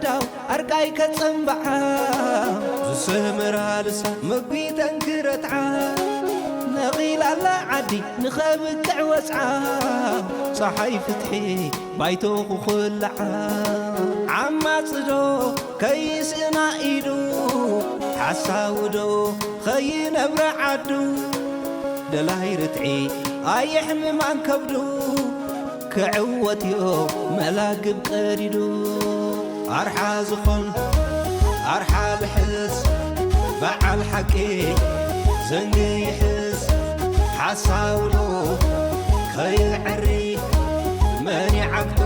ዳው ኣርቃይ ከጸንብዓ ዝስምራ ልሳ መጒተን ክረትዓ ነቒላ ኣላ ዓዲ ንኸብቅዕ ወጽዓ ጸሓይ ፍትሒ ባይቶ ክኹልዓ ዓማጽዶ ከይስእና ኢዱ ሓሳውዶ ኸይነብረ ዓዱ ደላይ ርትዒ ኣየሕምማን ከብዱ ክዕወት እዮ መላግብ ቀዲዱ ኣርሓ ዝኾን ኣርሓ ልሕስ በዓል ሓቂ ዘንጊ ይሕስ ሓሳውዶ ከይዕሪ መን ይዓግቶ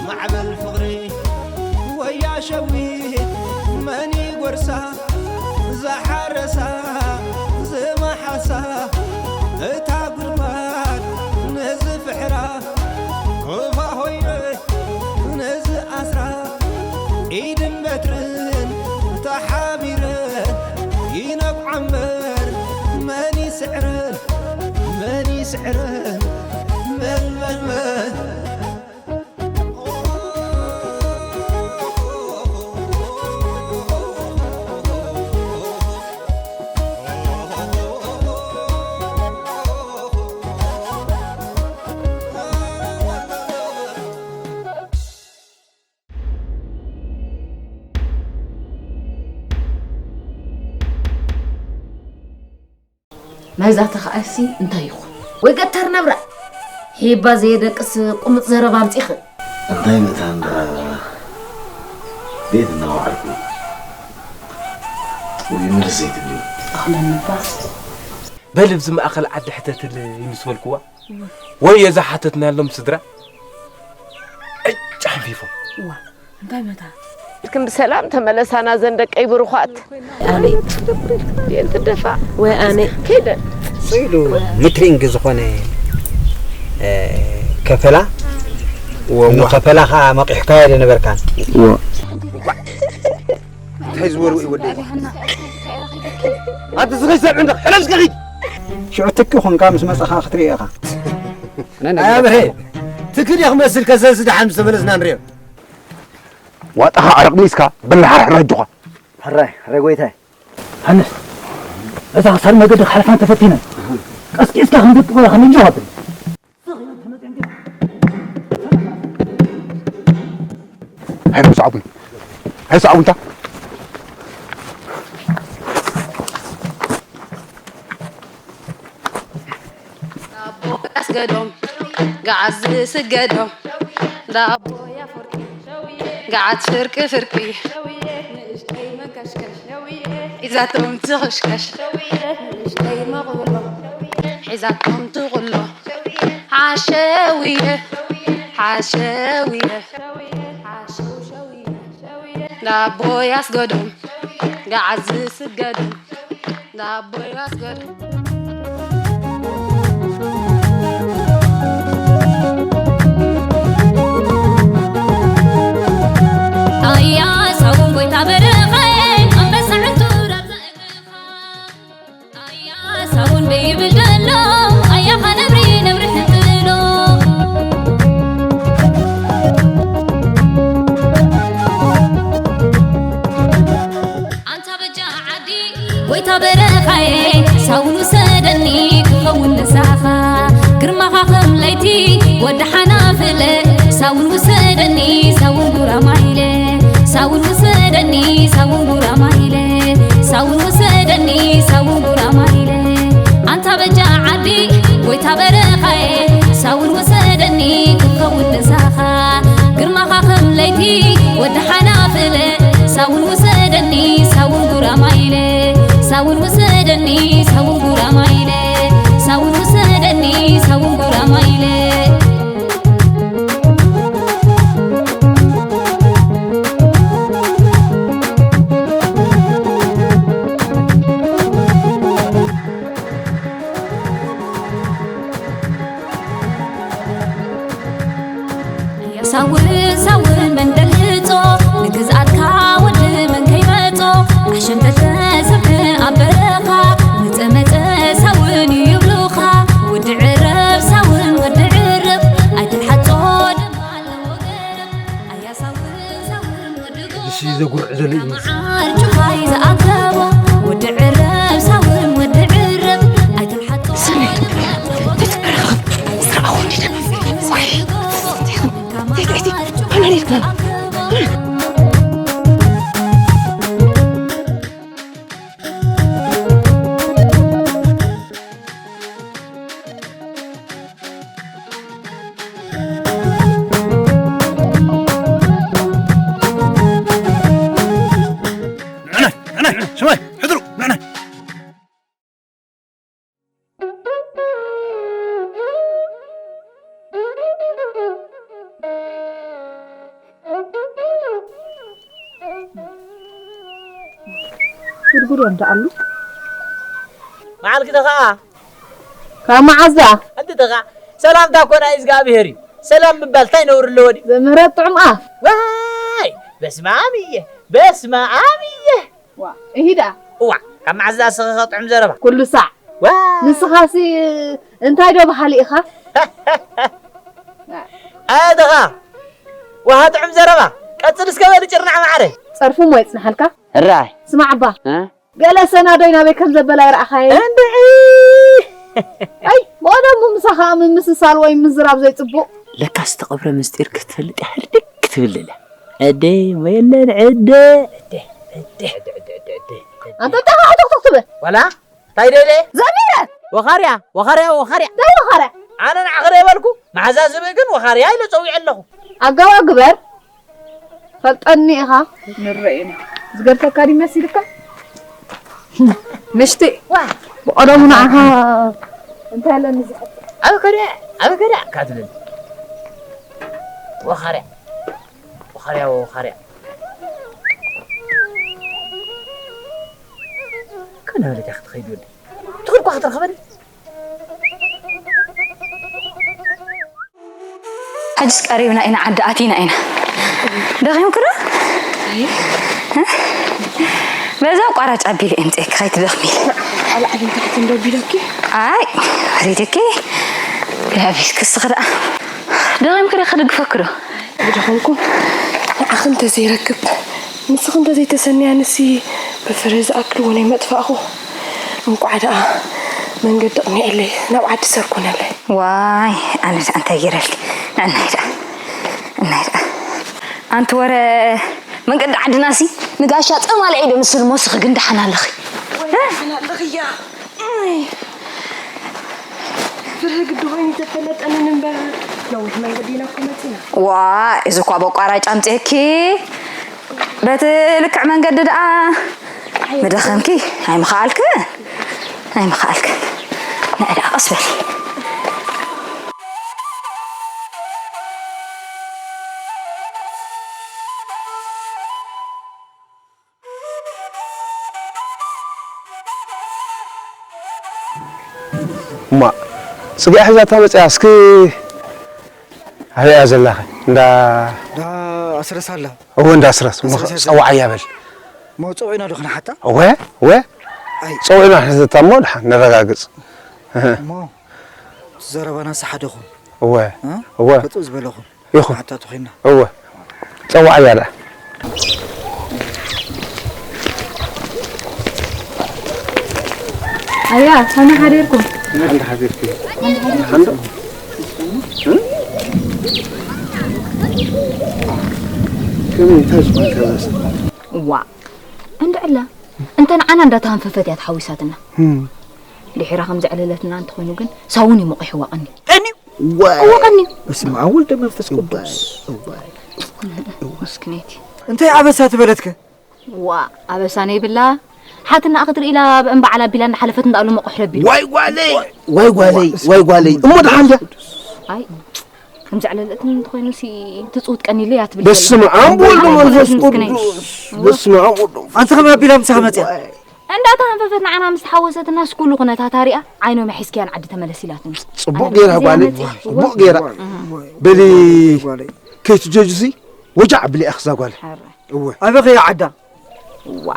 ማዕበል ፍቕሪ ወያ ሸዊት መን ይጎርሳ ዝሓረሳ ዝመሓሳ እታ ጉድጓድ ነዚ ፍሕራ ሩባ ሆይነ ነዚ ኣስራ ኢድን በትርን ተሓቢረን ይነብዓ እምበር መን ይስዕረን መን ይስዕረን መን መን መን ናይዛ ተኽኣሲ እንታይ ይኹን? ወይ ገተር ነብራ ሂባ ዘየደቅስ ቁምጥ ዘረባ ኣምጺኺ። እንታይ መታን ደኣ ቤት እናወዓልኩ ወይ ምርስ ዘይትብልዩ? ኣኽለኒ እባ። በል ብዚ ማእኸል ዓዲ ሕተትል ይምስበልክዋ። ወዮ ዝሓተትናሎም ስድራ ዕጭ ሓንፊፎም። እዋ እንታይ መታ? ልክም ብሰላም ተመለሳ ናዘን ደቀይ ብሩኻት። ኣነ የንትደፋ ወይ ኣነ ከይደን ስኢሉ ምትሪንግ ዝኾነ ከፈላ ከፈላ ከዓ መቂሕካዮ ዶ ነበርካን እንታይ ዝበሉ እዩ ወደይ ኣንቲ ዝኸይ ሰብ ዕንደኽ ሕለፍ ዝከኺድ ሽዑ ትኪ ኹንካ ምስ መጻኻ ክትርኢ ኢኻ ኣያ ብርሄ ትክድ እያ ክመስል ከሰስ ደሓን ምስ ተመለስና ንሪኦ ዋጣኻ ዓረቕ ሚስካ በላሕ ሕራይ ኣጆኻ ሕራይ ሕራይ ጎይታይ ሃንስ እዛ ክሳድ መገዲ ክሓልፋ እንተፈቲነን ቀስቂስካ ክንገጥቆ ከመይ ጀዋብል ሃይ ሞሳ ዓቡን ሃይ ሰዓቡንታ ዳቦ ያስገዶም ገዓት ዝስገዶ ዳቦ ያፈርቂ ገዓት ፍርቂ ፍርቂ ንእሽተይ መንከሽከሽ ሒዛቶም ትኽሽከሽ ንእሽተይ መቕሎ ሒዛቶም ትቕሎ ሓሸውየ ሓሸውየ ሓሸውሸውየ ዳቦ ያስገዶም ገዓት ዝስገዶም ዳቦ ያስገዶም ኣያ ሳውን ጎይታ በረኸ ኣንበሳ ዕንቱር ኣብዛ እግርኻ ኣያ ሳውን ደይብል ደሎ ኣያኻ ነብሪ ነብሪ ሕንጥሎ ኣንታ በጃ ዓዲ ጎይታ በረኻየ ሳውን ውሰደኒ ክኸውን ምሳኻ ግርማኻ ከም ለይቲ ወዲ ሓናፍለ ሳውን ውሰደኒ ሳውን ጉራማይለ ሳውን ውሰደኒ ሳውን ጉራማይለ ሳውን ውሰደኒ ሳውን ጉራማይለ ኣንታ በጃ ዓዲ ጎይታ በረኻየ ሳውን ውሰደኒ ክኸውን ምሳኻ ግርማኻ ከም ለይቲ ወዲ ሓናፍለ ሳውን ውሰደኒ ሳውን ጉራማይለ ሳውን ውሰደኒ ሳውን ጉራማይለ ሳውን ውሰደኒ ሳውን ጉራማይለ ሳውን ሳውን መን ደልህጾ ንግዝኣትካ ወዲ መን ከይመጾ ኣሸንተተ ሰብ ኣብ በረኻ መጸ መጸ ሳውን ይብሉኻ ወዲ ዕረብ ሳውን ወዲ ዕረብ ኣይትልሓጾ ደማ ኣለዎ ገረብ ኣያ ሳውን ሳውን ዘጉርዕ ዘሎ እዩ። ዓርኪ ዝኣከቦ ወዲ ዕረብ ሳውን ወዲ ዕረብ ኣይትንሓጦ። ንዕናይ፣ ንዕናይ፣ ስማይ፣ ሕድሩ፣ ንዕናይ። ጉድጉድ ወዲ ኣሉ። መዓልኪ ተኸኣ ካብ መዓዛ? ኣንቲ ተኸኣ ሰላምታ እኮ ናይ እግዚኣብሄር እዩ። ሰላም ምባል እንታይ ነውሪ ኣለዎ ድዩ? ዘምህረት ጥዑም ኣፍ። ዋይ፣ በስመ ኣብ እየ፣ በስመ ኣብ እየ። ዋ፣ እሂዳ። እዋ፣ ካብ መዓዛ ስኽኸ ጥዑም ዘረባ? ኩሉ ሳዕ። ዋ። ንስኻሲ እንታይ ዶ በሃሊ ኢኻ? ኣድኻ፣ ዋሃ ጥዑም ዘረባ። ቀጽል እስከ በሊ ጭርናዕ ማዕረ። ጸርፉ እሞ የጽንሓልካ። እራይ። ስማዕ እባ። እ? ገለ ሰናዶይ ናበይ ከም ዘበላ ይረኣኻየ። እንድዒ። ኣይ፣ ብቐደሙ ምሳኻ ምምስሳል ወይ ምዝራብ ዘይጽቡቕ። ለካስ ዝተቐብረ ምስጢር ክትፈልጥ እያ ህርድግ ክትብል እለ። ዕደ፣ መየለን ዕደ። ዕደ፣ ዕደ፣ ዕደ፣ ዕደ፣ ዕደ፣ ዕደ። ኣንተ እንታይ ኻዕ ቶኽቶኽ ትብል? ዋላ? እንታይ ደለ? ዘሚረ! ወኻርያ፣ ወኻርያ፣ ወኻርያ። እንታይ ወኻርያ? ኣነ ንዓኺ ዶ የበልኩ? መሓዛ ዝብኢ ግን ወኻርያ ኢለ ጸዊዐ ኣለኹ። ኣገባ ግበር። ፈልጠኒ ኢኻ። ንረኤና። ዝገድፈካ ድዩ መሲልካ? ምሽቲ። ዋ። ብቐደሙ ንዓኻ እንታይ ኣለኒ ዝሕት? ኣበከዳ፣ ኣበከዳ፣ ካትብል። ወኻርያ። ወኻርያ፣ ወኻርያ። ከነ በለካ ክትኸይድ ወዲ። ትኽድ እኳ ክትረኽበኒ። ሕጅስ ቀሪብና ኢና፣ ዓዲ ኣቲና ኢና። ደኺምኪ ዶ? እ? በዛ ኣቋራጭ ኣቢለ እየ ምፅኤኪ፣ ከይትደኽሚ ኢለ። ኣብ ላዕልን ታሕትን ዶ ቢለኪ? ኣይ፣ ወሪደኪ። ደኣ ቢልኪ እስኺ ደኣ። ደኺምኪ ዶ ክድግፈኪ ዶ? ዝደኸምኩ ንዓኺ እንተዘይረክብ፣ ንስኺ እንተዘይተሰንያንሲ ብፍረ ዝኣክል እውን ኣይመጥፋእኹ። እንቋዕ ደኣ መንገዲ ኣቕኒዐለይ፣ ናብ ዓዲ ሰር ኮነለይ። ዋይ፣ ኣነ ደኣ እንታይ ገይረልኪ? ንዕናይ ደኣ፣ እናይ ደኣ። ኣንቲ ወረ መንገዲ ዓድናሲ ንጋሻ ጸማልዒ ዶ ምስል ሞስኺ ግን ደሓን ኣለኺ? ወይ ደሓን ኣለኽያ። ኣይ። ፍርሂ ግዲ ኮይኑ ተፈለጠንን እምበር፣ ነዊሕ መንገዲ ኢና እኮ መጺና። ዋ፣ እዚ እኳ በቋራጭ ኣምጺኤኪ። በቲ ልክዕ መንገዲ ደኣ ምደኸምኪ፣ ኣይምኸኣልክን፣ ኣይምኸኣልክን። ንዒ ደኣ ቀስ በሊ። እማ፣ ጽግያ ሒዛታ መጽያ፣ እስኪ ኣበይ እያ ዘላኸ? እንዳ እንዳ ኣስረስ ኣላ። እወ፣ እንዳ ኣስረስ። ኣስረስ እያ። ጸዋዓያ በል። እሞ ጸዊዕና ዶ ክንሓታ? እወ፣ እወ። ኣይ። ጸዊዕና ሕዘታ እሞ ድሓን ነረጋግጽ። እህ። እሞ ዘረባና ሰሓደኹም። እወ፣ እ? እወ። ቅጽብ ዝበለኹም። ይኹን። ሓታቱ ኮይና። እወ። ጸዋዕያ ደኣ። ኣያ፣ ከመይ ሓዲርኩም? ሓንቲ ሓዲርኩም። ሓንቲ? እ? ከመይ፣ እንታይ ዝኾነ ከበሳ? እዋ፣ እንድዕላ፣ እንተ ንዓና እንዳተሃንፈፈት እያ ተሓዊሳትና። እም። ድሒራ ከም ዘዕለለትና እንተኾይኑ ግን፣ ሳውን እዩ ሞቒሕዋ ቀንዩ። ቀንዩ? ዋይ። እወ፣ ቀንዩ። በስመ ኣብ ወልድ መንፈስ ቅዱስ። እዋይ፣ እዋይ። ምስክነይቲ። እንታይ ኣበሳ ትበለትከ? ዋ፣ ኣበሳ ነይብላ። ሓትናኣ ክትርኢ ኢላ ብእምባ ዓላ ኣቢላ እንዳሓለፈት እንዳኣሉ መቑሕ ረቢዱ። ዋይ ጓለይ፣ ዋይ ጓለይ፣ ዋይ ጓለይ። እሞ ደሓን ድያ? ኣይ፣ ከም ዘዕለለትኒ እንተኾይኑሲ ትጽውት ቀኒለይ እያ ትብል በስመ ዘላ። ኣብ ወልድ መንፈስ ምስክነይቲ። ቅዱስ። በስመ ኣብ ወልድ መንፈስ ኣንተ ከመይ ኣቢላ ምሳኻ መጽያ? ዋይ። እንዳተሃንፈፈት ንዓና ምስ ተሓወሰትና፣ ምስ ኩሉ ኩነታታ ሪኣ፣ ዓይኖም የሒዝክያ ንዓዲ ተመለስ ኢላትኒ። ጽቡቕ ኣነ ጌራ ብግዜ ጓለይ፣ መጺ-፣ ጽቡቕ ጌራ። እህ። በሊ፣ ጓለይ። ከይትጀጅሲ፣ ወጃዕ ብሊ ኣኽዛ ጓል። ሕረ። እወ። ኣበኸ እያ ዓዳ? ዋ፣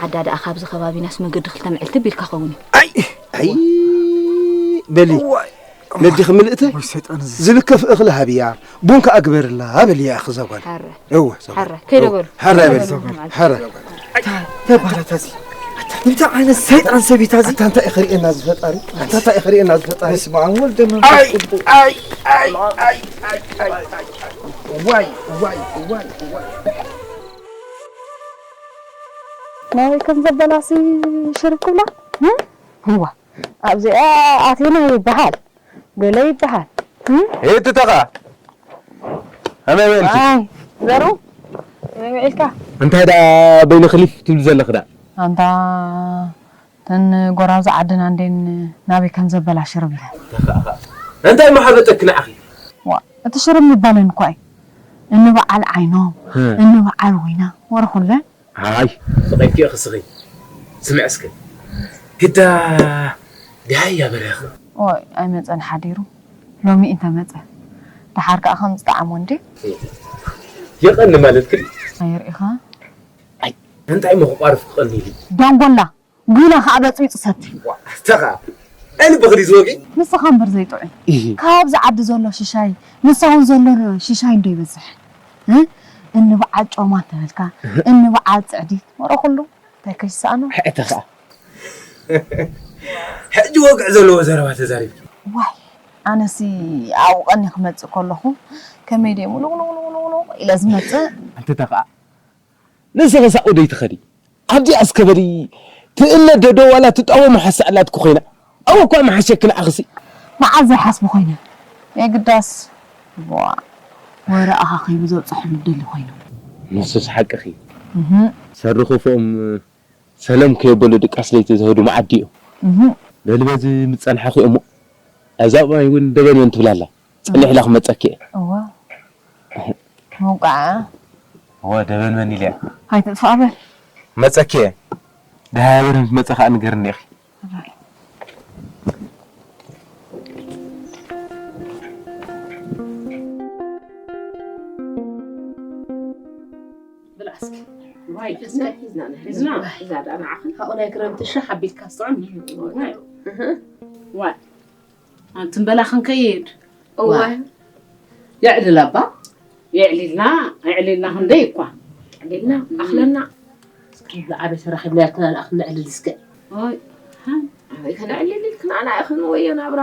ዓዳ ደኣ ካብዚ ከባቢናስ መገዲ ክልተ መዕልቲ ቢልካ ኸውን እዩ። ኣይ፣ ኣይ፣ በሊ። እዋይ። ነዲኺ ምልእተይ ወይ ሰይጣን እዚ ዝልከፍ እኽሊ ሃብያ፣ ቡን ከኣ ግበርላ በልያ እኺ እዛ ጓል። ሓረ እወ እዛ ጓል። ሓረ ከይደ በሉ። ሓረ በል። ሓረ። ተባላታ እዚ እንታይ ዓይነት ሰይጣን ሰቢታ እዚ ኣታ እንታይ ኢኺ ርእየና ዝፈጣሪ? ኣታ እንታይ ኢኺ ርእየና ዝፈጣሪ? በስመ ኣብ ወልድ መንፈስ ኣይ ቅዱስ ኣይ ኣይ ኣይ ኣይ ኣይ ኣይ ዋይ ዋይ ዋይ ዋይ ናበይ ከም ዘበላሲ ሽርክ ብላ እዋ ኣብዚኣ ኣቴና ይበሃል ገለ ይበሃል ሄትተኻ ኣመበልኪ ኣይ ዘሩ መምዒልካ እንታይ ደኣ በይነ ክሊፍ ትብል ዘለኽ ደኣ ኣንታ ተን ጎራዙ ዓድና እንዴን ናበይ ከም ዘበላሽር ብለ እንታይ መሓበጠክ ንዓኺ ዋ እቲ ሽርም ይባለን እኳ እዩ እንበዓል ዓይኖም እንበዓል ወይና ወረ ኩለን ሃይ ስቐይኪ ኢኺ ስኺ ስምዕ እስከ ግዳ ድሃይ እያ በሪኻ ኦይ ኣይመፀን ሓዲሩ ሎሚ እንተ መፀ ደሓር ከዓ ከም ዝጠዓሞ እንዴ የቐኒ ማለት ክል ኣይርኢኻ እንታይ ምኽቋርፍ ክቐኒ ኢሉ ዳንጎላ ጉና ከዓ በፅቢፅ ሰቲ ተኻ እኒ ብኽሊ ዝወጊ ንስኻ እምበር ዘይጥዑይ ካብዚ ዓዲ ዘሎ ሽሻይ ንሳ እውን ዘሎ ሽሻይ እንዶ ይበዝሕ እ? እንበዓል ጮማ እንተበልካ እንበዓል ፅዕዲ ወረ ኩሉ እንታይ ከይሰኣኖ ሕእተ ኸዓ ሕጂ ወግዕ ዘለዎ ዘረባ ተዛሪብኪ ዋይ ኣነሲ ኣብኡ ቀኒ ክመፅእ ከለኹ ከመይ ደይ ሙሉቅ ኢለ ዝመፅእ ኣንተ ተኸዓ ንስኺ ሳኡ ደይ ትኸዲ ኣብዚኣ እስከ በሊ ትእለ ደዶ ዋላ ትጣወ መሓሳ ኣላትኩ ኮይና ኣወ እኳ መሓሸኪ ንዓኽሲ መዓዝ ዘይሓስቡ ኮይነ የግዳስ ዋ ወረ ኣኻ ከይቡ ዘብፅሑ ምደሊ ኮይኑ ንሱስ ሓቅኺ እህ ሰሪ ክፉኦም ሰለም ከየበሉ ድቃስ ለይቲ ዝህዱ መዓዲ እዮም እህ በሊ በዚ ምፀንሓኺ እሞ ኣብዛ እዋን እውን ደበን መን ትብላ ኣላ ፀኒሕ ኢላ ክመፀኪ እየ እዋ መውቃዓ እወ ደበን መን ኢለ እያ ኣይትጥፋእ በል መፀኪ እየ ደሃያ በል ምስ መፀ ከዓ ንገርኒ ኢኺ ብልዓ እስኪ ዋይ ሒዝና ሒዝና ንሕና እዛ ደኣ ንዓኽን ካብኡ ናይ ክረምቲ ሻሕ ኣቢልካ ስጥዑም ዋይ ዋይ ኣንትን በላ ክንከይድ እዋ የዕልል ኣባ የዕሊልና የዕሊልና ክንደይ እኳ የዕሊልና ኣኽለና ዓበይ ተራኺብና ያልክና ንኣኽን ነዕልል እስከ ኦይ ኣበይ ከነዕልል ኢልክናና ኢኽን ወዮ ናብራ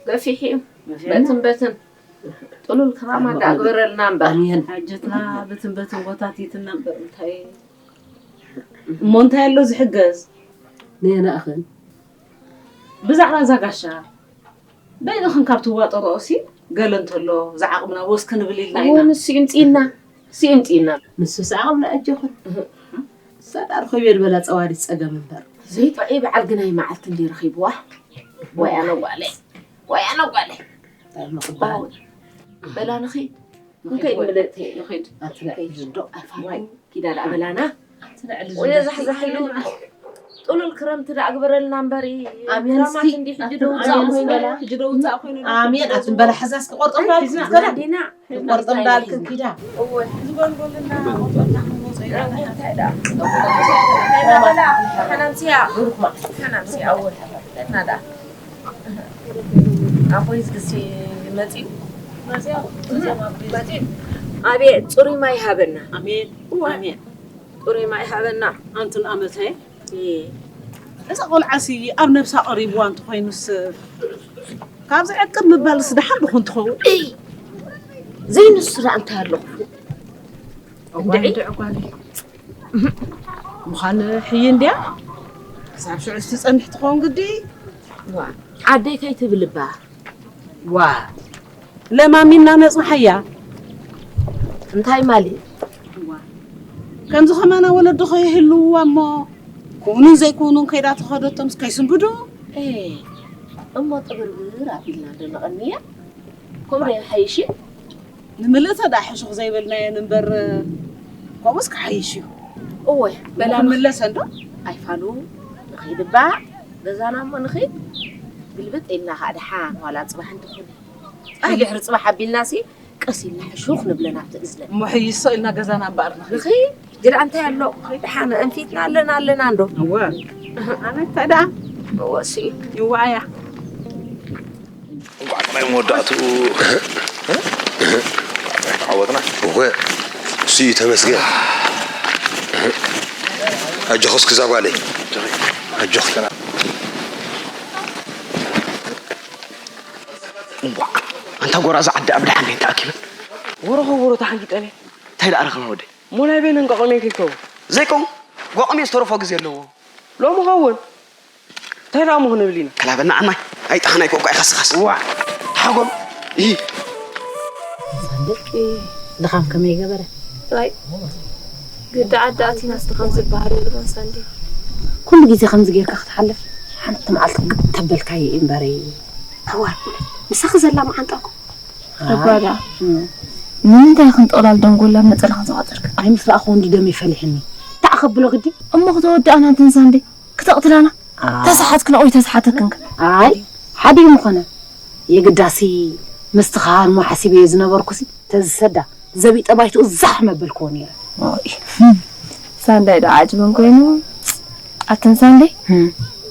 ገፊሕ እዩ በትን በትን ጥሉል ክራማ እንዳግበረልና እምበር ኣሜን ሓጀትና በትን በትን ጎታቲትና እምበር እንታይ እሞ እንታይ ኣሎ ዝሕገዝ ነየናእኽን ብዛዕባ እዛ ጋሻ በይንኽን ካብ ትዋጠረኦ ሲ ገለ እንተሎ ዝዓቕምና ወስ ክንብል ኢልና ኢና እውን እሱ ይምፅእና እሱ ይምፅእና ንሱስ ዓቕምና ኣጆኽን እሳ ዳር ኮይበ ዝበላ ፀዋዲት ፀገም እምበር ዘይጥዑይ በዓል ግናይ መዓልቲ እንዲ ረኺብዋ ወይ ኣነ ጓለይ ወይ ኣነ ጓለይ ምቕባል በላ ንኺድ ንኸይድ ምልእቲ ንኸይድ ኣትለዕልዶ ኣይፋልኩ ኪዳ ዳኣ በላና ኣትለዕሊ ወዮ ዛሕዛሕ ኢሉ ጥሉል ክረምቲ ዳኣ ግበረልና እምበሪ ኣሜን ክራማት እስኪ እንዲ ሕጂ ኣቲ ደው ኣሜን ኮይኑ ዝበላ ሕጂ ደው ውፃእ ኮይኑ ኣሜን ኣቲ በላ ሕዛ እስኪ ቆርጦም ዳልክን ዝከዳ ዲና ቆርጦም ዳልክን ኪዳ እወ ዝበልጎልና ቆርጦምና ክንወፅኦ ኢና እንታይ ዳኣ ሓናምስያ ሓናምስያ እወ እና ዳኣ ኣቦይ ዝግሲ መፂኡ መፂኡ ኣቤት ፅሩይ ማይ ሃበና ኣሜን ኣሜን ፅሩይ ማይ ሃበና ኣንትን ኣመተይ እዛ ቆልዓሲ ኣብ ነብሳ ቀሪብዋ እንተኮይኑስ ካብዚ ዕቅብ ምባልስ ደሓን ድኹን ትኸውን ዘይንሱ ዳኣ እንታይ ኣለኹ እንድዒ ምዃን ሕይ እንድያ ክሳብ ሽዑ ዝትፀንሕ ትኸውን ግዲ ዋ ዓደይ ከይትብል እባ ዋ ለማሚና ነፅንሓያ እንታይ ማለት ከምዚ ከማና ወለዲ ከይህልውዋ እሞ ክውኑን ዘይክውኑን ከይዳ ተኸደቶምስ ከይስንብዱ እሞ ጥብርብር ኣቢልና ዶ ነቐንያ ከምኡ ዶ ይሓይሽ እዩ ንምልእተ ደኣ ሕሹኽ ዘይበልናየን እምበር ከምኡስ ክሓይሽ እዩ እወ በላ ክምለሰ እንዶ ኣይፋሉ ንኸይድ እባ ገዛና እሞ ንኸይድ ግልብጥ ኢልና ከዓ ደሓን ዋላ ፅባሕ እንተኾነ ድሕሪ ፅባሕ ኣቢልናሲ ቀስ ኢልና ሕሹኽ ንብለን ኣብቲ እዝነን እሞ ሕይሶ ኢልና ገዛና እምበኣር ንኸይድ ንኸይድ ግዳ እንታይ ኣሎ ደሓን ኣንፊትና ኣለና ኣለና እንዶ እወ ኣነ እንታይ ደኣ እወ እሱ እዩ ይዋኣያ እንኳዕ ናይ መወዳእትኡ ዓወትና። እወ፣ እሱ እዩ ተመስገን። ኣጆኺ እስኪ እዛ ጓለይ። ኣጆኺ። እዋ፣ ኣንታ ጎራዙ ዓዲ ኣብ ደሓን ተኣኪበን። ወረኸ ወረ ተሓንጊጠን እየ። እንታይ ደኣ ረኸባ ወደይ? እሞ ናይ በይነን ቋቋሜ ከይከውን? ዘይከውን? ቋቋሜ ዝተረፎ ግዜ ኣለዎ። ሎሚ ኸውን? እንታይ ደኣ እሞ ክንብል ኢና? ከላበና ዓማይ፣ ኣይጠኸናይ ኮኳ ኢኻስኻስ። ዋ፣ ሓጎም። ይ። ሳንደቂ ድኻም ከመይ ገበረ? ጥራይ ግዲ ዓዲ ኣቲናስ ድኻም ዝበሃል የብሉን ሳንዴ። ኩሉ ግዜ ከምዚ ጌርካ ክትሓልፍ ሓንቲ መዓልቲ ግጥ ተበልካዮ እዩ እምበሪ። እዋ፣ ምሳኺ ዘላ መዓንጣ እኮ። እባ ደኣ። እም። ንምንታይ ክንጦላል ደንጎላ ነጸላኻ ዝቋጸርካ? ኣይ፣ ምስ ረኣኹ እንዲ ደመይ ፈሊሕኒ። እንታይ ከብሎ ግዲ? እሞ ክተወድኣና እንትን ሳንዴ? ክተቕትላና? ኣይ። ተሰሓትክን ወይ ተሰሓተክን ከ? ኣይ፣ ሓዲኡ ምኾነ። የግዳሲ ምስትኻ እሞ ሓሲበዮ ዝነበርኩሲ ተዝሰዳ ዘቢጠ ባይትኡ ዛሕ መበልክዎ ነይረ። ኦይ። ሳንዳይ ዶ ዓጅበን ኮይኑ? ኣትን ሳንዳይ? እም።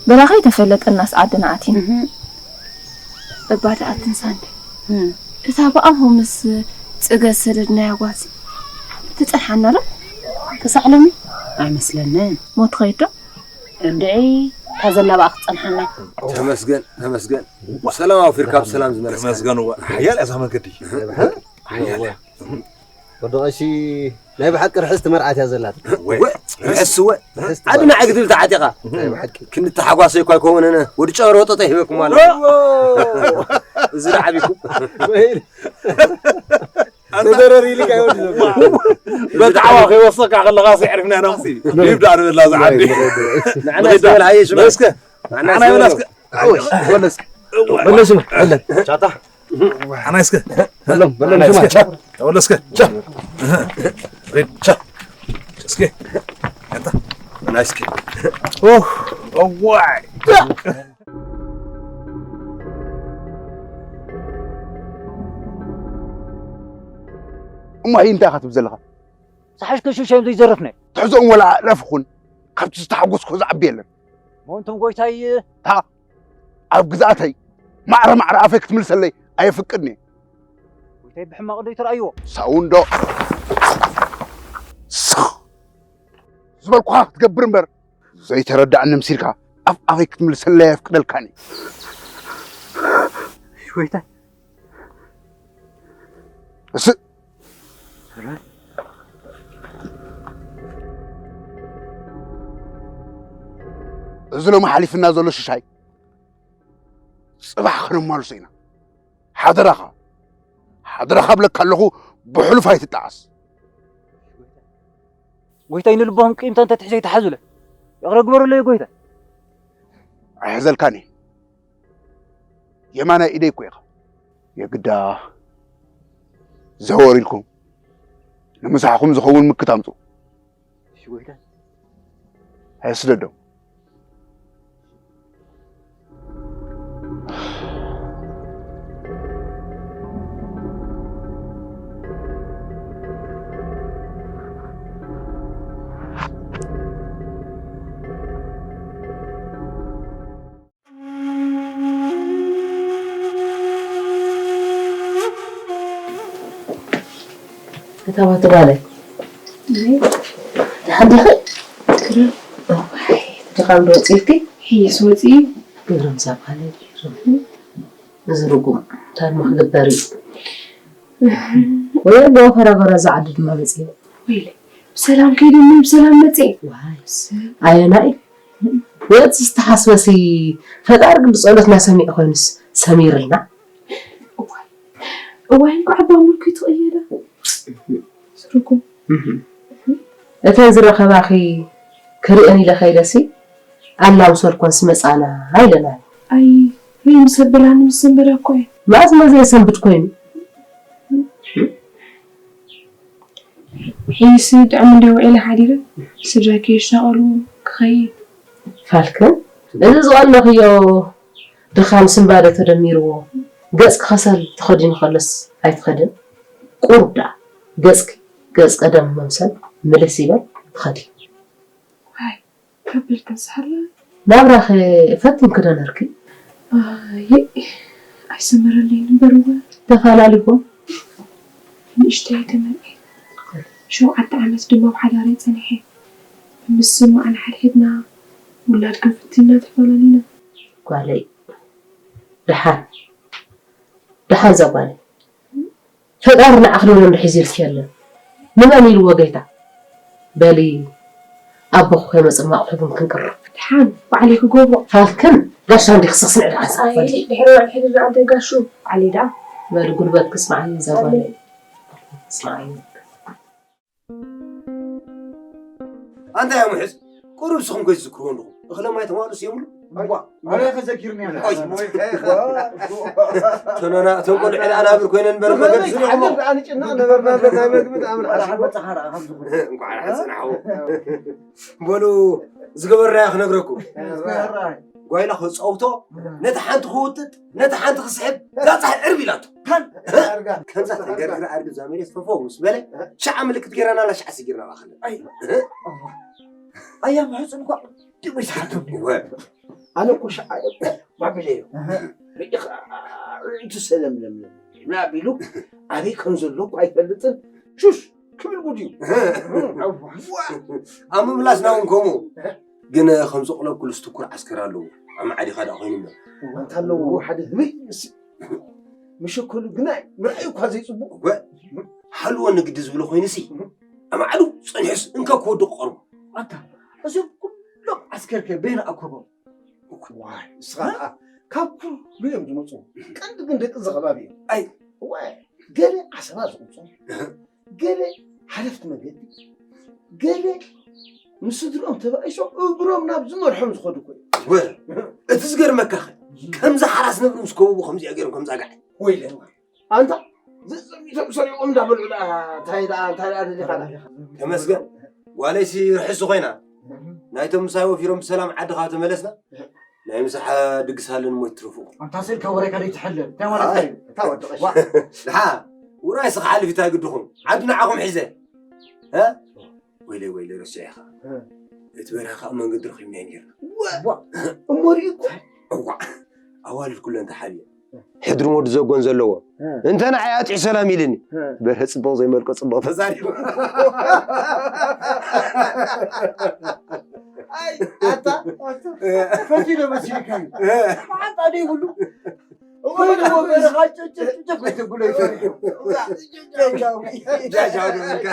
ብራኸይ ተፈለጠናስ ዓድና ኣቲን። እም። እባ ደኣ ኣትን ሳንዳይ? እም። እታ ብኣምሆ ምስ ጽገ ዝሰደድናያ ጓልሲ ትጸንሓና ዶ? ክሳዕ ሎሚ? ኣይመስለንን። ሞት ኸይድ ዶ? እንድዒ፣ እታ ዘላ ብኣ ክትጸንሓና። ተመስገን፣ ተመስገን። ሰላም ኣውፊርካ ብሰላም ዝመለስካ። ተመስገን። እዋ፣ ሓያል እያ እዛ መንገዲ። ሓያል እያ። ወዲ ቀሺ፣ ናይ ብሓቂ ርሕስቲ መርዓት እያ ዘላት። እወ፣ ርሕስቲ እወ። ርሕስቲ ዓዲ መርዓት። ንዓይ ክትብል ተዓጢኻ። ናይ ብሓቂ። ክንዲ ተሓጓሰ እኳ ኣይኮነነ፣ ወዲ ጨሮ ወጠጠ ይህበኩም ኣሎ። እዎ። እዚ ደዓቢኩም። ወይ። ተዘረር ኢልካ ይወዲ ዘሎ። በቲ ዓዋ ከይወሰካ ከለኻ ሲ ዕሪፍና ኢና። ይብዳ ንበላ ዝዓዲ። ንዓና እስከ በል ሃየ ሽማ። እስከ። ንዓና ንዓና እስከ ይበላ በል። እስከ። ኣወሽ፣ በለስ። በለስ፣ በለን። ቻታ። ንዓና እስከ። በሎም፣ በሎም ንዓና ሽማ። እስከ። ተበለ እስከ። ቻ። ሪድ፣ ቻ። እስከ። ያታ። ንዓና እስከ። ኦህ፣ እዋይ። እሞ፣ ኣይ፣ እንታይ ኢኻ ትብል ዘለኻ? ዝሓሽከ ሽሻይ ዘይዘርፍነ። ትሕዞም ወላ ኣእላፍ ይኹን፣ ካብቲ ዝተሓጎስኮ ዝዓቢ የለን። እሞ፣ እንቶም ጎይታይ፣ እታ ኣብ ግዝኣተይ ማዕረ ማዕረ ኣፈይ ክትምልሰለይ ኣየፍቅድን እየ። ጎይታይ ብሕማቕ ዶ ይትረኣይዎ? ሳው እንዶ። ስኽ ዝበልኩኻ ክትገብር እምበር፣ ዘይተረዳእኒ ምሲልካ ኣፍ ኣፈይ ክትምልሰለይ ኣየፍቅደልካን እዩ። ጎይታይ። እስእ። እዚ ሎሚ ሓሊፍና ዘሎ ሽሻይ ጽባሕ ከነማልሶ ኢና። ሓደራኻ፣ ሓደራኻ እብለካ ኣለኹ፣ ብሕሉፍ ኣይትጠዓስ። ጎይታይ፣ ንልቦም ቂምታ እንተትሕዘ ይተሓዙለ። ይቕረ ግበሩለይ ጎይታይ። ኣይሕዘልካን እየ። የማናይ ኢደይ እኮ ኢኻ። የግዳ ዘወር ኢልኩም ንምሳሕኹም ዝኸውን ምክት ኣምፁ። እሺ ጎይታ። ኣይስደዶም። እታ ባቲ ጓለይ። እይ። ደሓን ዲኺ? እዋይ፣ እቲ ድኻም ዶ ወፂእልኪ? ሕይስ ወፂኡ። ግብሮም እዛ ጓለይ፣ ግብሮም። እዚ ርጉም፣ እንታይ እሞ ክግበር እዩ? ወይ ኣቦ ፈራጎራ እዛ ዓዲ ድማ መፂኡ። ወይለይ፣ ብሰላም ከይደኒ ብሰላም መፂእ። ዋይ፣ ኣየናይ? ወፂ ዝተሓስበሲ ፈጣሪ ግን ብፀሎትና ሰሚዑ ኮይኑስ ሰሚርልና። እዋይ፣ እዋይ፣ እንኳዕ ኣባ ሙልኪ ተቐየረ። ስርጉም። እተን ዝረኸባኺ ክርእየን ኢለ ከይደሲ፣ ኣላ ምስ በልኮን ስመጻና ኢለና። ኣይ፣ ርኢ ምስ ኣበላኒ ምስ ዘንበዳ እኮ እየ። መኣዝ መዘ የሰንብድ ኮይኑ? ሕይሲ ጥዕም እንደ ውዒለ ሓዲረ፣ ስድራይ ከየሻቐሉ ክኸይድ። ፋልከን፣ እዚ ዝቐነኽዮ ድኻም ስንባደ ተደሚርዎ፣ ገጽኪ ከሰል ተኸዲኑ ከሎስ ኣይትኸድን? ቁሩብ ደኣ ገጽኪ፣ ገጽ ቀደም መምሰል ምልስ ይበል፣ ትኸዲ። ዋይ፣ ከብል ተስሓለ። ናብራኸ ፈቲንኪ ዶ ነርኪ? ኣይ፣ ኣይሰመረለይን እምበር እወ። ተፋላሊኹም? ንእሽተይ ተመርዕየ። ሸውዓተ ዓመት ድማ ኣብ ሓዳረይ ጸኒሐ። ብምስምማዕ ንሓድሕድና ውላድ ክንፍትን ኢና ተፋላሊና። ጓለይ፣ ደሓን፣ ደሓን እዛ ጓለይ። ፈጣሪ ንዓኺ ደሎ እንዶ ሒዙልኪ ኣሎ። ንመን ኢልዎ ጌታ? በሊ ኣቦኺ ከይመጽእ ኣቑሑትን ክንቅርብ። ደሓን ባዕለይ ክገብሮ። ፋልክን ጋሻ እንዲ ክስኽስን ዕዳ ኣይ፣ ሓሳብ። ድሕሪ ውዕል ሕድሪ ኣደይ ጋሹ ባዕለይ ደኣ። በሊ ጉልበት ክስማዓኒ እዛ ጓለይ። ክስማዓኒ። ኣንታ ያ ምሕዝ፣ ቁሩብ ስኹም ከይትዝክርዎ ኣለኹም። እኽለ ማይ ተማሉስ የብሉ? እዋ፣ ኣበይ ከዘኪርኒ ኣነ? ኦይ። ተኖና፣ እቶም ቆልዑ ዕዳ ናብር ኮይነን በረ መገድ ዝንዕሞ። ኣነ ጭናቕ ነበርና፣ ናይ መግቢ ጣዕምን ሓሲብዎ። እንቋዕ ሓፂን ሓዎ። በሉ፣ ዝገበርናዮ ክነግረኩም። ጓይላ ክፀውቶ፣ ነቲ ሓንቲ ክውጥጥ፣ ነቲ ሓንቲ ክስሕብ፣ እዛ ፃሕል ዕርብ ኢላቶ። ከምዛ ተገርግር ኣድጊ እዛ መሬት ፈፈው ምስ በለ፣ ሸዓ ምልክት ገይራና፣ ላ ሸዓ ስጊርና ባኸለ። ኣያ ማሕፅን እኳ ድምይ ሰሓቶም። ወ። ኣነ እኮ ሸዓ እኮ ባቢለዮ። ርኢኻ፣ ርእይቱ ሰለምለምለም ናቢሉ ኣበይ ከም ዘሎ እኮ ኣይፈልጥን። ሹሽ ክብል ጉድ እዩ። ኣብ ምምላስና እውን ከምኡ። ግን ከም ዘቕለብኩሉስ ትኩር ዓስከር ኣለዎ። ኣብ መዓዲኻ ደኣ ኮይኑ እምበር። እዋ፣ እንተ ኣለዎ ሓደ ህበይ ይመስል። መሸከሉ ግና ምርኣዩ እኳ ዘይጽቡቕ። እወ፣ ሓልዎ ንግዲ ዝብሎ ኮይኑሲ፣ ኣማዕዱ ጸኒሑስ እንካ ክወድቕ ቀርቡ። ኣታ፣ እዞም ኩሎም ዓስከርከ በይና ኣኮቦም። ዋይ፣ ንስኻ ኸኣ ካብ ኩሉ እዮም ዝመጹ። ቀንዲ ግን ደቂ እዚ ከባቢ እዮም። ኣይ። ዋይ፣ ገለ ዓሰባ ዝቑጹ፣ ገለ ሓለፍቲ መንገዲ፣ ገለ ምስ ስድርኦም ተባኢሶም እግሮም ናብ ዝመርሖም ዝኸዱ እኮ እዮም። ወ፣ እቲ ዝገርመካኸ፣ ከምዚ ሓራስ ነብሪ ምስ ከበቡ ከምዚኣ ገይሮም ከምዛ ጋዕ። ወይለ፣ ኣንታ፣ ዘጸሚቶም ሰሪቖም እንዳበልዑ ደኣ፣ እንታይ ደኣ፣ እንታይ ደኣ ደሊኻ ደኣ? ተመስገን፣ ጓለይሲ ርሕሲ ኮይና። ናይቶም ምሳይ ወፊሮም ብሰላም ዓድኻ ተመለስና። ናይ ምሳሕ ድግስ ሃለን እሞ ይትረፉ። ኣንታ ስልካ ወረካ ደይ ትሕለል። እንታይ ማለት ኣይ፣ እዩ? እታ ወዲ ቀሺ። ዋ፣ ድሓ፣ ውራይ ስኻ ሓሊፍ እንታይ ግድኹም? ዓዲ ንዓኹም ሒዘ። እ? ወይለይ፣ ወይለይ፣ ረሲዐ ኢኻ። እ። እቲ በርሀ ከዓ መንገዲ ረኺብናዮ ነይርና። ዋ፣ እሞ ርኢኩ? እዋ፣ ኣዋልድ ኩለን ተሓብየ። ሕድሪ ወዲ ዘጎን ዘለዎ። እ። እንተ ንዓይ ኣጥዒ ሰላም ኢልኒ። እ። በርሀ ጽቡቕ ዘይመልኮ ጽቡቕ ተዛሪቡ። ኣይ፣ ኣታ፣ ኣታ፣ ፈቲነ መሲልካ እዩ። እ። መዓንጣ ደይብሉ። እሞ ደሞ በረኻ ጨጨጨጨ ከይተብሎ ይፈርሑ። ጃጃዊ። ጃጃዊ ድበልካ።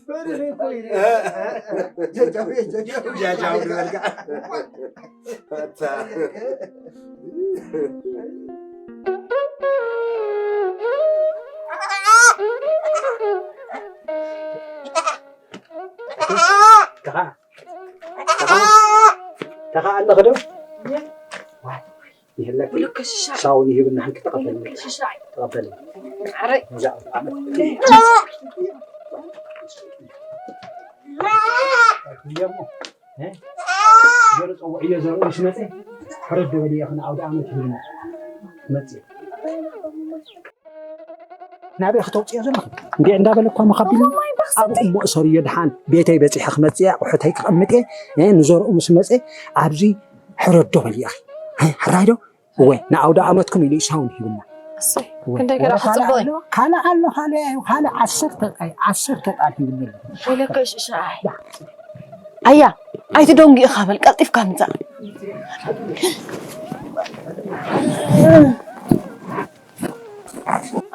በርሀ እኮ እዩ። እ። ጃጃዊ፣ ጃጃዊ። ጃጃዊ ድበልካ። ኣታ። ተኻ፣ ተኻ፣ ተኻ ኣለኸ ዶ? ዋይ፣ ይህለክ። ብልክ ሽሻ። ሳውን ይህብና፣ ሓንቲ ተቐበል። ብልክ ሽሻ። ተቐበል። ኣረ። እዛ። እሞ፣ እ? ገለ ጸውዕዮ ዘርኡ ምስ መጸ፣ ሕረድ በል እየ፣ ክን ኣውደ ዓመት ይብልና። መጽ። ናበይ ክተውፅዮ ዘለኹ? እንዴ እንዳበለ እኳ መኻቢሉ። እሞ ማይ ባኽሰቲ። ኣብኡ እሞ እሰርዮ፣ ድሓን ቤተይ በፂሐ ክመፅእ እየ፣ ኣቑሑተይ ክቐምጥ እየ፣ እ፣ ንዘርኡ ምስ መፀ ኣብዚ ሕረዶ በል እየ። እ፣ ሕራይ ዶ? እወ፣ ንኣውደ ዓመትኩም ኢሉ ኢሳውን ሂብና። እሰይ፣ እወ። ክንደይ ገራ ወረ ካልእ ክፅበዩ? ኣሎ? ካልእ ኣሎ፣ ካልእ፣ ካልእ ዓሰርተ ቃል፣ ዓሰርተ ቃል ሂብና ኣሎ። ወይለከ ሽሻይ። ኣያ፣ ኣይትደንጉ ኢኻ በል፣ ቀልጢፍካ ምፃእ።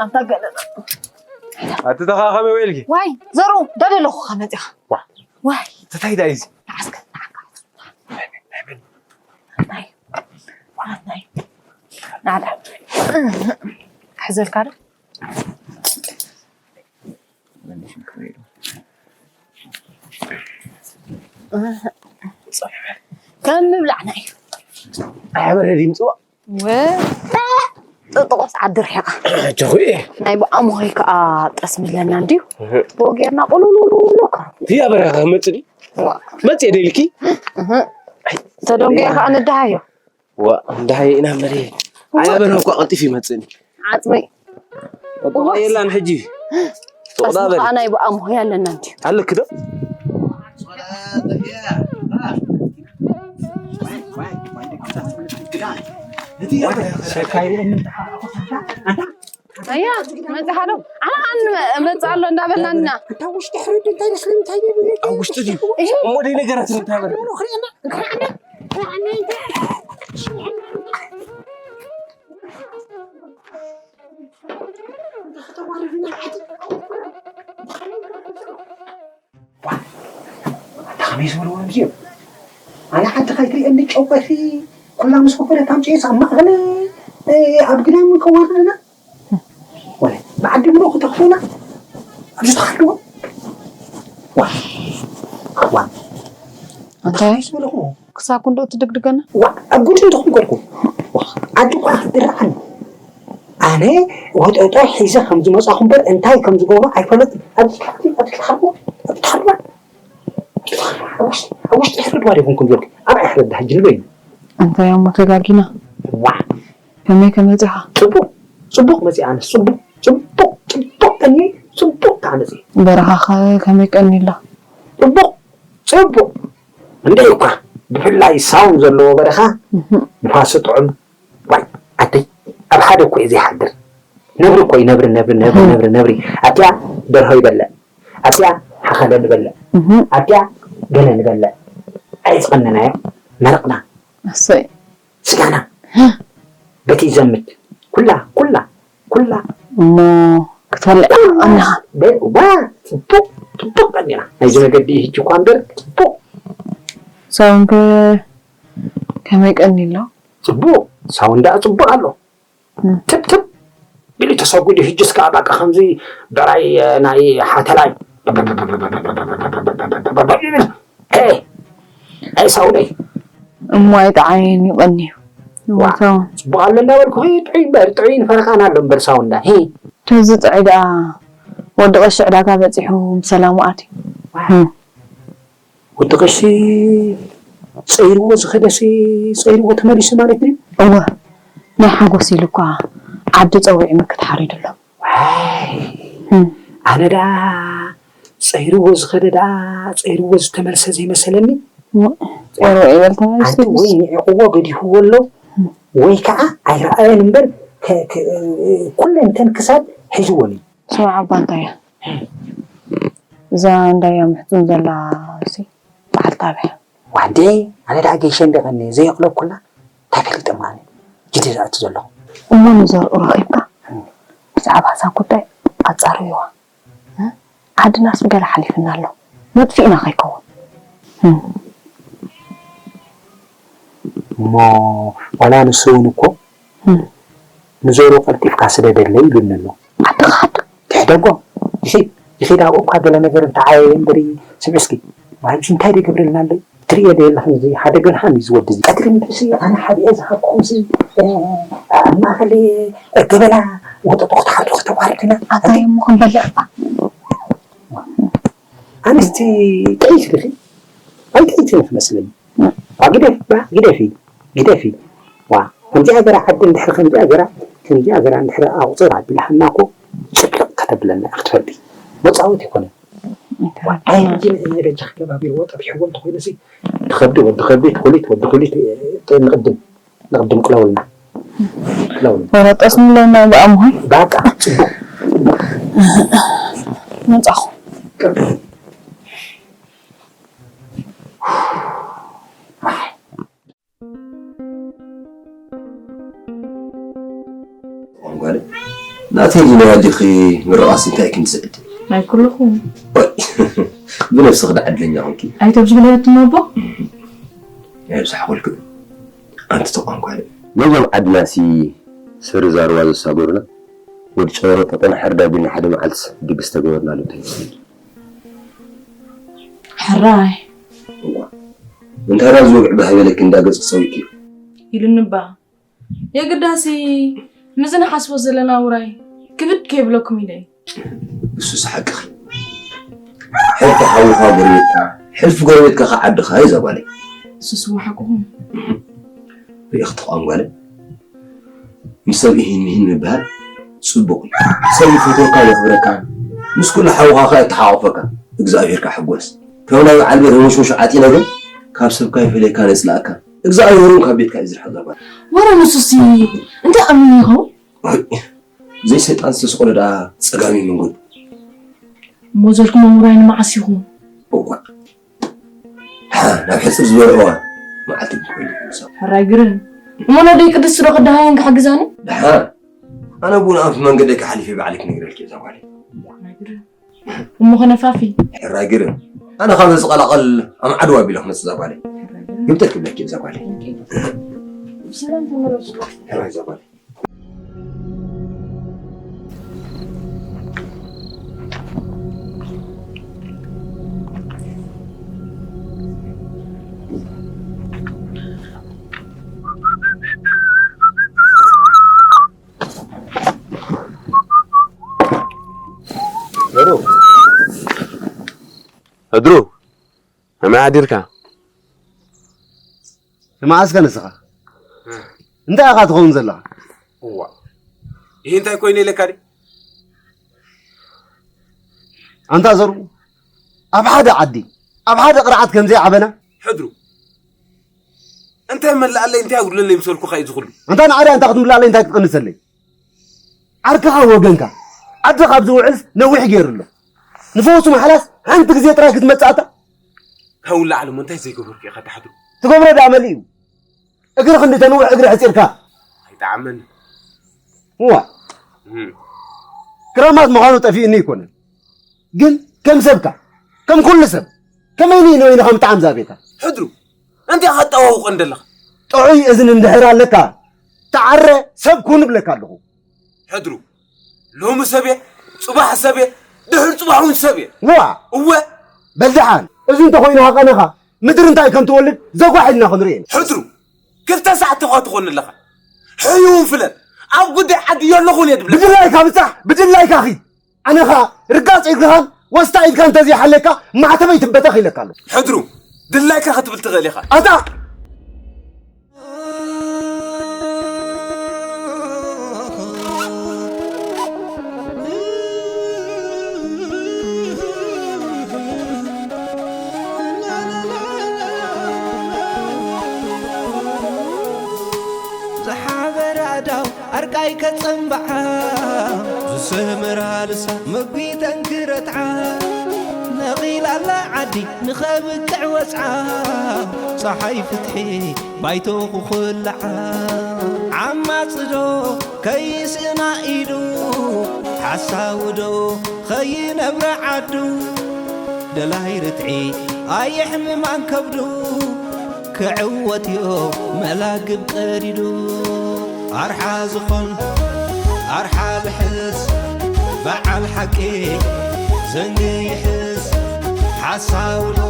ኣንታ ገለ ኣቲ ተኻ ከመይ ውዒልኪ? ዋይ፣ ዘሩ፣ ዳደለኹ ከመፂኻ። ዋ። ዋይ። እንታይ ደኣ እዩ እዚ? ንዓስከ፣ ንዓካ። ናይ፣ ናይ፣ ናይ፣ ናዕላ። ክሕዘልካ ዶ? ከም ምብላዕና እዩ። ኣይ፣ ኣበረ ድምፅዋ። ወ፣ ጥጥቆስ ዓዲ ርሒቓ። ኣጆኺ። ናይ ብኣምሆይ ከዓ ጠስሚ ኣለና እንድዩ። እህ። ብኡ ጌርና ቁሉሉሉሉ እኮ። እቲ ኣበረ ክመፅእ ድዩ? ዋ። መፅእ ደልኪ? እህ። ተደንጉየ ከዓ ንደሃዮ። ዋ፣ እንዳሃየ ኢና መሪ። ኣይ፣ ኣበረ እኮ ቀልጢፍ ይመፅእኒ። ዓፅመይ። በቃ የላን ሕጂ። ሱቕ ዳ በል። ኣስመራ ናይ ብኣምሆይ ኣለና እንድዩ። ኣለኪ ዶ? እቲ ሰካይ ኣያ መጽሓ ዶ ኣነ ኣን መጽእ ኣሎ እንዳበልናና። እታ ውሽጢ ሕርድ እንታይ ይመስል እንታይ ይብል? ኣብ ውሽጢ ድዩ? እሺ። እሞ ደይ ነገራት እንታይ በል? ኖ ክሪአና ክሪአና ክሪአና ኣታ ከመይ ዝበልዎ እዮም እዚኦም? ኣነ ዓዲ ከይትሪአኒ ጨውቀፊ ኩላ ምስ ከፈለት ኣምፅኤስ ኣብ ማእኸል ኣብ ግዳም ከዋርድና ወለ ብዓዲ ምሎ ክተኽፈና ኣብዚ ተሃልዎ ዋ ዋ እንታይ ዝበልኹ ክሳብ ክንዶ ትድግድገና ዋ ኣብ ጉድ እንተኹም ገርኩ ዋ ዓዲ እኳ ክትድርዓኒ ኣነ ወጠጦ ሒዘ ከም ዝመጻኹ እምበር እንታይ ከም ዝገብሮ ኣይፈለጥን። ኣብዚ ትሓርቦ ኣብዚ ትሓርቦ ኣብ ውሽጢ ሕርድ ዋደ ይኹንኩም ዞልኩ ኣብ ኣይሕረድ ሕጂ ንበይኑ እንታይ እሞ ተጋጊና ዋ ከመይ ከመይ ፂኻ ጽቡቕ ጽቡቕ መጺኣ ኣነስ ጽቡቕ ጽቡቕ ጽቡቕ ቀኒ ጽቡቕ ከዓ መጺ በረኻኸ ከመይ ቀኒ ኣሎ ጽቡቕ ጽቡቕ እንደ እኳ ብፍላይ ሳውን ዘለዎ በረኻ ንፋስ ጥዑም ዋይ ኣደይ ኣብ ሓደ እኮ እዩ ዘይሓድር ነብሪ እኮ እዩ ነብሪ ነብሪ ነብሪ ነብሪ ነብሪ ኣብቲኣ ደርሆ ይበልዕ ኣብቲኣ ሓኸለ ንበልዕ ኣብቲኣ ገለ ንበልዕ ኣይዝቐነናዮ መረቕና እሰይ ስጋና በቲ ይዘምት ኩላ ኩላ ኩላ እሞ ክትበልዕ ኣነኻ ዋ ፅቡቅ ፅቡቅ ቀኒና ናይዚ መገዲ ህጂ እኳ እምበር ፅቡቅ ሰውንከ ከመይ ቀኒ ኣሎ ፅቡቅ ሳውንዳ ፅቡቅ ኣሎ ትብትብ ኢሉ ተሰጒዱ ህጅስ ከዓ በቃ ከምዚ ብራይ ናይ ሓተላይ ይብል ኣይ ሳውነይ እሞ ኣይጠዓየን ይቐንዩ ጽቡቕ ኣሎ እንዳበልኩ ጥዑይ እምበር ጥዑይ ንፈረቓና ኣሎ እምበር ሳውንዳ ሂ ተዚ ጥዑይ ደኣ ወዲ ቀሺ ዕዳጋ በፂሑ ብሰላሙ ኣትዩ ወዲ ቀሺ ጸይርዎ ዝኸደሲ ጸይርዎ ተመሊሱ ማለት ድዩ እወ ናይ ሓጎስ ኢሉ እኳ ዓዲ ፀዊዑ ምክት ሓሪዱ ኣሎ ኣነ ደኣ ጸይርዎ ዝኸደ ደኣ ጸይርዎ ዝተመልሰ ዘይመሰለኒ ጸይርዎ ይበል ተመሊሱ ኣንቲ ወይ ንዒቕዎ ገዲፍዎ ኣሎ ወይ ከዓ ኣይረኣየን እምበር ኩለን ተን ክሳብ ሒዝዎን እዩ ስማዕ ኣባ እንታይ እያ እዛ እንዳያ ምሕፁን ዘላ ሲ በዓል ጣብያ ዋንዴ ኣነ ደኣ ገይሸ እንዲቐኒ ዘየቕለብኩላ እንታይ ፈሊጠ ምዃነ ጅዲ ዝኣቱ ዘለኹ እሞ ንዘርኡ ረኺብካ ብዛዕባ እዛ ጉዳይ ኣፃርይዋ ዓድናስ ብገለ ሓሊፍና ኣሎ መጥፊእና ከይከውን እሞ ዋላ ንሱ እውን እኮ ንዘሩ ቀልጢፍካ ስደደለይ ይብልኒ ኣሎ ዓዲ ክሓድ ትሕደጎ ይኺድ ይኺድ ኣብኡ እኳ ገለ ነገር እንተዓየየ እምበሪ ስምዒ እስኪ ማለትሲ እንታይ ደገብረልና ኣሎ ትርእዮ ዶ የለኽን እዚ ሓደ ገልሃም እዩ ዝወዲ እዚ ቀትሪ ምድርሲ ኣነ ሓቢአ ዝሃብኩኹምሲ ኣብ ማእኸል ገበላ ወጠጦ ክትሓርዱ ከተዋርድና ኣታይ እሞ ክንበልዕ እባ ኣነስቲ ጥዒት ዲኺ ኣይጥዒትን ትመስለኒ ግደፊ ግደፊ ግደፊ ዋ ከምዚኣ ገራ ዓዲ እንድሕር ከምዚኣ ገራ ከምዚኣ ገራ እንድሕር ኣቑፅር ኣቢልሃና እኮ ጭፍልቕ ከተብለና ክትፈልጢ መፃወት ይኮነ ዓይንኪ ንእየ በጃ ክገባቢርዎ ጠፊሕዎ እንተኮይኑሲ ትኸዲ ወዲ ከቢት ኩሊት ወዲ ኩሊት ንቕድም ንቕድም ቅለውልና ቅለውልና ወረጠስ ንለና ብኣምሆይ ባቃ ፅቡቅ መጻኹ ጓል ናተይ ዲና ዲኺ ምርቓስ እንታይ ክንስዕድ ናይ ኩልኹም ብነብስኺ ዳ ዕድለኛ ኮንኪ ኣይተብዝብለትም ኣቦ ኣይብዛሕኩልክ ኣንቲ ተቋም ጓል ነዞም ዓድናሲ ስሪ ዛርባ ዘሳገሩና ወዲ ጨሮ ጠጠና ሕርዳ ቢልና ሓደ መዓልትስ ድግስ ተገበርናሉ እንታይ ይመስለኪ ሕራይ እንታይ ዳ ዝወግዕ ባህበለኪ እንዳገጽ ክጸውኪ ኢሉኒ እባ የግዳሲ ምስዚ ንሓስቦ ዘለና ውራይ ክብድ ከይብለኩም ኢለ እዩ እሱስ ሓቅኺ ሕልፊ ሓውኻ ጎረቤትካ ሕልፊ ጎረቤትካ ከዓ ዓድኻ እዩ ዘጓለይ እሱስ እውን ሓቅኹም ርኢኽቲ ቋንጓለ ምስ ሰብ ኢሂን ምሂን ምብሃል ፅቡቕ እዩ ሰብ ይፈትወካ የኽብረካ ምስ ኩሉ ሓውኻ ከዓ የተሓቋቑፈካ እግዚኣብሔር ከዓ ሕጎስ ከም ናይ በዓል ቤት ህሙሽሙሽ ዓጢነ ግን ካብ ሰብ ካይፈለየካ ነፅላእካ እግዚኣብሔር እውን ካብ ቤትካ እዩ ዝርሕቕ እዛ ጓል። ወረ ንሱሲ እንታይ ኣሚኑ ይኸውን? ኣይ፣ ዘይሰይጣን ዝተስቆለ ደኣ ጸጋሚ መንገዱ። እሞ ዘልኩሞ ምውራይ ንመዓስ ኢኹም? እዋ፣ ደሓ ናብ ሕጽር ዝበለ እዋን መዓልቲ ክህሉ እዩ። ሕራይ ግርም። እሞ ነደይ ቅድስቲ ዶ ክደሃየን ክሕግዛኒ? ደሓ፣ ኣነ ብኡ ንኣንፊ መንገደይ ክሓሊፈ ባዕለይ ክነግረልኪ እዛ ጓለይ። ሕራይ ግርም። እሞ ኸነፋፊ? ሕራይ ግርም። ኣነ ካብ ዝቐላቐል ኣምዓድዋ ቢለ ክመጽእ እዛ ጓለይ። ሕራይ ግርም። ግብጠት ክብለኪ እዛ ጓለይ። ብሰላም ተመለሱ። ሕራይ እዛ ጓለይ። ህድሩ፣ ከመይ ሓዲርካ? ንመዓስከ ንስኻ? እንታይ ኢኻ ትኸውን ዘለኻ? እዋ፣ ይሄ እንታይ ኮይነ ኢለካ ድየ? ኣንታ ዘሩ፣ ኣብ ሓደ ዓዲ፣ ኣብ ሓደ ቅርዓት ከም ዘይዓበና? ሕድሩ፣ እንታይ መላኣለይ፣ እንታይ ኣጉድለለይ ምሰልኩኻ እዩ ዝኹሉ? ኣንታ ንዓዲ ኣንታ ክትምልኣለይ እንታይ ክትቕንሰለይ? ዓርክኻ ወገንካ ዓዲ ካብ ዝውዕልስ ነዊሕ ገይሩ ኣሎ። ንፈውሲ ማሕላስ ሓንቲ ግዜ ጥራይ ክትመጽእ ኣታ? ካብኡ ላዕሊ እሞ እንታይ ዘይገበርኩ ኢኻ ኣታ ሕድሩ? ትገብሮ ደኣ መሊኡ። እግሪ ክንዲ ተንውሕ እግሪ ሕጺርካ። ኣይጠዓመኒ። እዋ። እም። ክራማት ምዃኑ ጠፊእኒ ኣይኮነን። ግን ከም ሰብካ፣ ከም ኩሉ ሰብ፣ ከመይ ንኢነ ወይነ ከም ጣዕም ዛቤታ? ሕድሩ፣ እንታይ ኢኻ ተጠዋውቐ እንደለኻ? ጥዑይ እዝኒ እንድሕር ኣለካ፣ ተዓረ ሰብ ኩን እብለካ ኣለኹ። ሕድሩ፣ ሎሚ ሰብ እየ፣ ጽባሕ ሰብ እየ፣ ድሕሪ ጽባሕ እውን ሰብ እየ። ዋ! እወ። በል ደሓን፣ እዚ እንተኾይኑ ሃቐነኻ፣ ምድሪ እንታይ ከም ትወልድ ዘጓሕ ኢልና ክንርእየን። ሕድሩ፣ ክልተ ሳዕ ተኳ ትኾን ኣለኻ። ሕዩውን ፍለጥ፣ ኣብ ጉዳይ ዓዲ የለኹን እየ ድብለካ። ብድላይካ ብጻሕ፣ ብድላይካ ኺድ። ኣነ ኸኣ ርጋጽ እግርኻን ወስታ ኢድካ እንተዘይሓለካ፣ ማዕተበይ ትበተኽ ኢለካ ኣለኹ። ሕድሩ፣ ድላይካ ክትብል ትኽእል ኢኻ። ኣታ! ዝሓበረ ኣእዳው ኣርቃይ ከጸንብዓ፣ ዝሰመራ ልሳን መጒተን ክረትዓ፣ ነቒላ ኣላ ዓዲ ንኸብቅዕ ወጽዓ፣ ጸሓይ ፍትሒ ባይቶ ክኹልዓ። ዓማጺ ዶ ከይስእና ኢዱ፣ ሓሳዊ ዶ ኸይነብረ ዓዱ፣ ደላይ ርትዒ ኣየሕምማን ከብዱ፣ ክዕወት እዮ መላግብ ቀዲዱ። ኣርሓ ዝኾን ኣርሓ ልሕስ፣ በዓል ሓቂ ዘንጊ ይሕስ፣ ሓሳዊ ዶ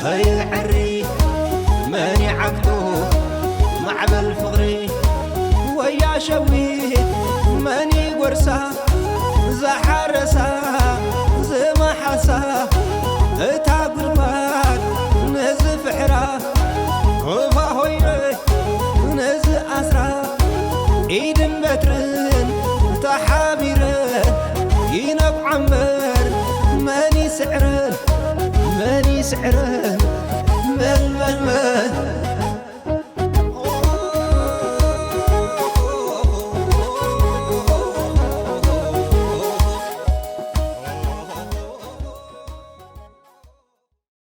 ከይዕሪ፣ መን ይዓግቶ ማዕበል ፍቕሪ፣ ወያ ሸዊት መን ይጎርሳ፣ ዝሓረሳ ዝመሓሳ፣ እታ ጉድጓድ ንዝፍሕራ፣ ኮፋ ሆይረ ንዝኣስራ፣ ኢድን በትርን ተሓቢረን ይነብዓ እምበር፣ መን ይስዕረን፣ መን ይስዕረን፣ መን፣ መን፣ መን